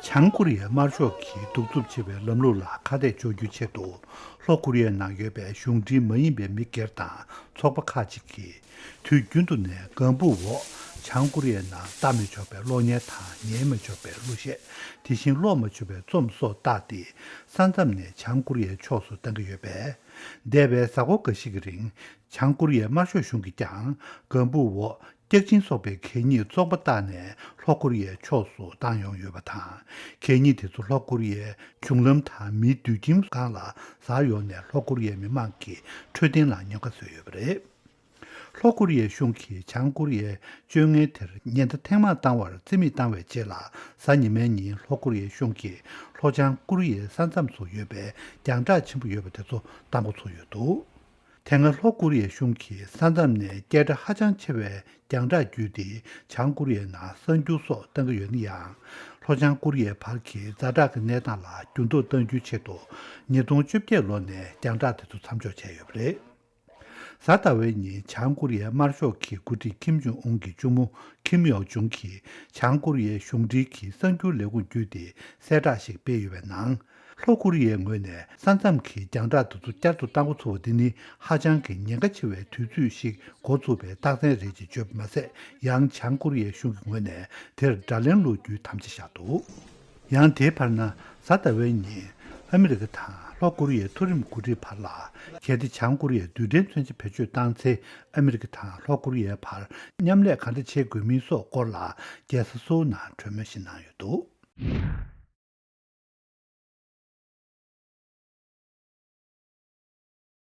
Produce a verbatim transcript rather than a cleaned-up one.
བྱང་ཀོ་རི་ཡའི་དམར་ཤོག་གིས་གདུག་རྩུབ་ཆེ་བའི་ལམ་ལུགས་ལ་ཁ་གཏད་གཅོག་རྒྱུའི་ཆེད་དུ། ལྷོ་ཀོ་རི་ཡའི་ནང་ཡོད་པའི་གཞུང་འབྲེལ་མ་ཡིན་པའི་མི་སྒེར་དང་ཚོགས་པ་ཁག་ཅིག་གིས། དུས་རྒྱུན་དུ་ནས་ལྒང་བུ་འོག་བྱང་ཀོ་རི་ཡའི་ནང་བལྟ་མི་ཆོག་པའི་གློག་བརྙན་དང་ཉན་མི་ཆོག་པའི་གླུ་གཞས། དེ་བཞིན་ཀློག་མ་ཆོག་པའི་རྩོམ་སོགས་བཏགས་ཏེ། ས་མཚམས་ནས་བྱང་ཀོ་རི་ཡའི་ཕྱོགས་སུ་བཏང་གི་ཡོད་པས། འདས་པའི་གཟའ་འཁོར་འགའ་ཞིག་གི་རིང་། བྱང་ཀོ་རི་ཡའི་དམར་ཤོག་གཞུང་གིས་ཀྱང་། ལྒང་བུ་འོག་སྐྱག་ཆིན་སོགས་པའི་གད་སྙིགས་བཙོག་པ་བཏགས་ནས་ལྷོ་ཀོ་རི་ཡའི་ཕྱོགས་སུ་བཏང་ཡོང་ཡོད་པ་དང་། གད་སྙིགས་དེ་ཚོ་ལྷོ་ཀོ་རི་ཡའི་གཞུང་ལམ་དང་མིའི་སྡོད་ཁྱིམ་སྒང་ལ་ཟགས་ཡོང་ནས་ལྷོ་ཀོ་རི་ཡའི་མི་མང་གི་འཕྲོད་བསྟེན་ལ་ཉེན་ཁ་བཟོས་ཡོད་པ་རེད། ལྷོ་ཀོ་རི་ཡའི་གཞུང་གིས་བྱང་ཀོ་རི་ཡའི་སྤྱོད་ངན་དེར་ཉེན་བརྡ་ཐེངས་མང་བཏང་བར་རྩིས་མེད་བཏང་བའི་རྗེས་ལ། གཟའ་ཉི་མའི་ཉིན་ལྷོ་ཀོ་རི་ཡའི་གཞུང་གིས་ལྷོ་བྱང་ཀོ་རི་ཡའི་ས་མཚམས་སུ་ཡོད་པའི་རྒྱང་བསྒྲགས་ཆེན་པོ་ཡོད་པ་དེ་ཚོ་བཏང་འགོ་ཚུགས་ཡོད་འདུག་དེ་སྔ་ལྷོ་ཀོ་རི་ཡའི་གཞུང་གིས་ས་མཚམས་ནས་སྐད་སྒྲ་ཧ་ཅང་ཆེ་བའི་རྒྱང་བསྒྲགས་བརྒྱུད་དེ་བྱང་ཀོ་རི་ཡའི་ནང་གསར་འགྱུར་སོགས་བཏང་གི་ཡོད་ན་ཡང་། ལྷོ་བྱང་ཀོ་རི་ཡའི་བར་གྱི་ཛ་དྲག་གི་གནས་སྟངས་ལ་འགྱུར་ལྡོག་གཏང་རྒྱུའི་ཆེད་དུ། ཉིས་སྟོང་བཅོ་བརྒྱད་ལོ་ནས་རྒྱང་བསྒྲགས་དེ་ཚོ་མཚམས་འཇོག་བྱས་ཡོད་པ་རེད། གཟའ་ཟླ་བའི་ཉིན་བྱང་ཀོ་རི་ཡའི་དམར་ཤོག་གི་འགོ་ཁྲིད་ཁིམ་ཇོང་ཨུན་གྱི་གཅུང་མོ་ཁིམ་ཡོག་ཇུང་གིས་བྱང་ཀོ་རི་ཡའི་གཞུང་འབྲེལ་གྱི་གསར་འགྱུར་ལས་ཁུངས་བརྒྱུད་དེ་གསལ་བསྒྲགས་ཤིག་སྤེལ་ཡོད་པའི་ནང་། ལྷོ་ཀོ་རི་ཡའི་ངོས་ནས་ས་མཚམས་ཀྱི་རྒྱང་བསྒྲགས་དེ་ཚོ་བསྐྱར་དུ་བཏང་འགོ་ཚུགས་པ་འདི་ནི་ཧ་ཅང་གི་ཉེན་ཁ་ཆེ་བའི་དུས་ཚོད་ཞིག་འགོ་ཚུགས་པའི་རྟགས་མཚན་རེད་ཅེས་བརྗོད་པ་མ་ཟད། ཡང་བྱང་ཀོ་རི་ཡའི་གཞུང་གི་ངོས་ནས་དེར་དགྲ་ལན་སློག་རྒྱུའི་དམ་བཅའ་བཞག་འདུག་ཡང་དེའི་བར་ན། གཟའ་ཟླ་བའི་ཉིན། ཨ་མི་རི་ཀ་དང་ལྷོ་ཀོ་རི་ཡའི་མཐོ་རིམ་འགོ་ཁྲིད་བར་ལ། གལ་ཏེ་བྱང་ཀོ་རི་ཡས་རྡུལ་ཕྲན་མཚོན་ཆ་བེད་སྤྱོད་བཏང་ཚེ། ཨ་མི་རི་ཀ་དང་ལྷོ་ཀོ་རི་ཡའི་བར་མཉམ་ལས་ག་འདྲ་བྱེད་དགོས་མིན་སོགས་སྐོར་ལ། རྒྱལ་ས་སོའུ་ནང་གྲོས་མོལ་ཞིག་གནང་ཡོད་འདུག